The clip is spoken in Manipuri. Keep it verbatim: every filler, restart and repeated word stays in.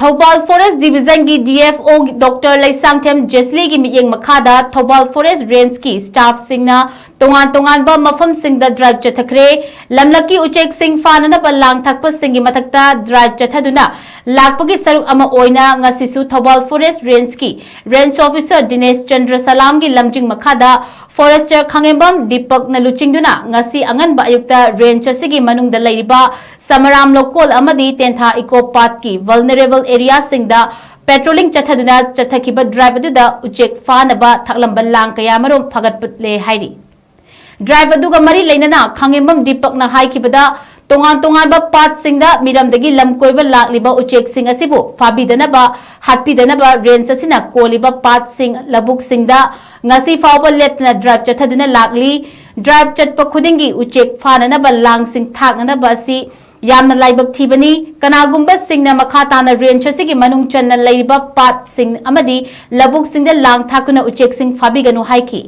ꯊꯧꯕꯥꯜ Forest Division ꯒꯤ D F O Doctor Leishangthem ꯖꯦꯁꯂꯤꯒꯤ ꯃꯤꯠꯌꯦꯡ ꯃꯈꯥꯗ ꯊꯧꯕꯥꯜ Forest Range ꯀꯤ staff ꯁꯤꯡꯅ ꯇꯣꯉꯥꯟ ꯇꯣꯉꯥꯟꯕ ꯃꯐꯝꯁꯤꯡꯗ drive ꯆꯠꯊꯈ꯭ꯔꯦ꯫ ꯂꯝꯂꯛꯀꯤ ꯎꯆꯦꯛꯁꯤꯡ ꯐꯥꯅꯅꯕ ꯂꯥꯡ ꯊꯥꯛꯄꯁꯤꯡꯒꯤ ꯃꯊꯛꯇ drive ꯆꯠꯊꯗꯨꯅ ꯂꯥꯛꯄꯒꯤ ꯁꯔꯨꯛ ꯑꯃ ꯑꯣꯏꯅ ꯉꯁꯤꯁꯨ ꯊꯧꯕꯥꯜ Forest Range ꯀꯤ Range Officer ꯗꯤꯅꯦꯁ ꯆꯟꯗ꯭ꯔ ꯁꯂꯥꯝꯒꯤ ꯂꯝꯖꯤꯡ ꯃꯈꯥꯗ Forester ꯈꯥꯉꯦꯝꯕꯝ ꯗꯤꯄꯛꯅ ꯂꯨꯆꯤꯡꯗꯨꯅ ꯉꯁꯤ ꯑꯉꯟꯕ ꯑꯌꯨꯛꯇ range ꯑꯁꯤꯒꯤ ꯃꯅꯨꯡꯗ ꯂꯩꯔꯤꯕ ꯁꯃꯔꯥꯝ ꯂꯧꯀꯣꯜ ꯑꯃꯗꯤ ꯇꯦꯟꯊꯥ Eco Park ꯀꯤ vulnerable area ꯁꯤꯡꯗ patrolling ꯆꯠꯊꯗꯨꯅ ꯆꯠꯊꯈꯤꯕ drive ꯑꯗꯨꯗ ꯎꯆꯦꯛ ꯐꯥꯅꯕ ꯊꯥꯛꯂꯝꯕ ꯂꯥꯡ ꯀꯌꯥꯃꯔꯨꯝ ꯐꯥꯒꯠꯄꯠꯂꯦ ꯍꯥꯏꯔꯤ꯫ Drive ꯑꯗꯨꯒ ꯃꯔꯤ ꯂꯩꯅꯅ ꯈꯥꯉꯦꯝꯕꯝ ꯗꯤꯄꯛꯅ ꯍꯥꯏꯈꯤꯕꯗ, ꯇꯣꯉꯥꯟ ꯇꯣꯉꯥꯟꯕ ꯄꯥꯠꯁꯤꯡꯗ ꯃꯤꯔꯝꯗꯒꯤ ꯂꯝ ꯀꯣꯏꯕ ꯂꯥꯛꯂꯤꯕ ꯎꯆꯦꯛꯁꯤꯡ ꯑꯁꯤꯕꯨ ꯐꯥꯕꯤꯗꯅꯕ, ꯍꯥꯠꯄꯤꯗꯅꯕ range ꯑꯁꯤꯅ ꯀꯣꯜꯂꯤꯕ ꯄꯥꯠꯁꯤꯡ, ꯂꯧꯕꯨꯛꯁꯤꯡꯗ ꯉꯁꯤ ꯐꯥꯎꯕ ꯂꯦꯞꯇꯅ drive ꯆꯠꯊꯗꯨꯅ ꯂꯥꯛꯂꯤ꯫ Drive ꯆꯠꯄ ꯈꯨꯗꯤꯡꯒꯤ ꯎꯆꯦꯛ ꯐꯥꯅꯅꯕ ꯂꯥꯡꯁꯤꯡ ꯊꯥꯛꯅꯅꯕ ꯑꯁꯤ ꯌꯥꯝꯅ ꯂꯥꯏꯕꯛ ꯊꯤꯕꯅꯤ꯫ ꯀꯅꯥꯒꯨꯝꯕꯁꯤꯡꯅ ꯃꯈꯥ ꯇꯥꯅ range ꯑꯁꯤꯒꯤ ꯃꯅꯨꯡ ꯆꯟꯅ ꯂꯩꯔꯤꯕ ꯄꯥꯠꯁꯤꯡ ꯑꯃꯗꯤ ꯂꯧꯕꯨꯛꯁꯤꯡꯗ ꯂꯥꯡ ꯊꯥꯛꯇꯨꯅ ꯎꯆꯦꯛꯁꯤꯡ ꯐꯥꯕꯤꯒꯅꯨ ꯍꯥꯏꯈꯤ꯫